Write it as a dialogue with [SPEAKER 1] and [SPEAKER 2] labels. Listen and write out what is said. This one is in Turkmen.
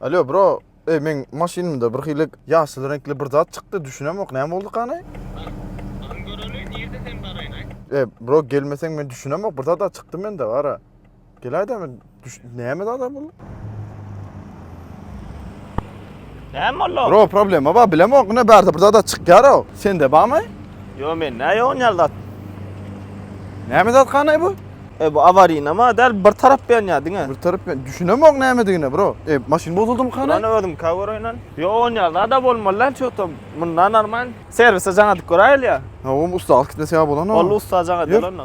[SPEAKER 1] Alo bro, e meň maşynymda bir hili ýaşyl reňkli bir zat çykdy, düşünemok, näme boldy gany?
[SPEAKER 2] Baryň göreli, nirde sen baraýyn-aý?
[SPEAKER 1] E bro gelmeseň men düşünemok, bir zat çykdy mende bara. Geläýdä men düş näme zat bu?
[SPEAKER 2] Näme boldy?
[SPEAKER 1] Bro problema bar, bilemok, ne bärde bir zat çykýar o. Sende barmy?
[SPEAKER 2] Ýo men nä ýok onýaly zat.
[SPEAKER 1] Näme zat gany bu?
[SPEAKER 2] E bu awarinama däl bir tarap ýanýar diňe.
[SPEAKER 1] Bir tarap ýan- düşünemok nämedigine bro. E maşyn bozuldymy gany?
[SPEAKER 2] Lan özüm ka göreýin. Ýo onýaly zada bolmaly däl çotam. Mundan arman servise jaň edip göräýeli ýa.
[SPEAKER 1] Ha, o usta alyp gitmese ýa bolan o.
[SPEAKER 2] Boldy usta jaň
[SPEAKER 1] Ýör.
[SPEAKER 2] edeli onda.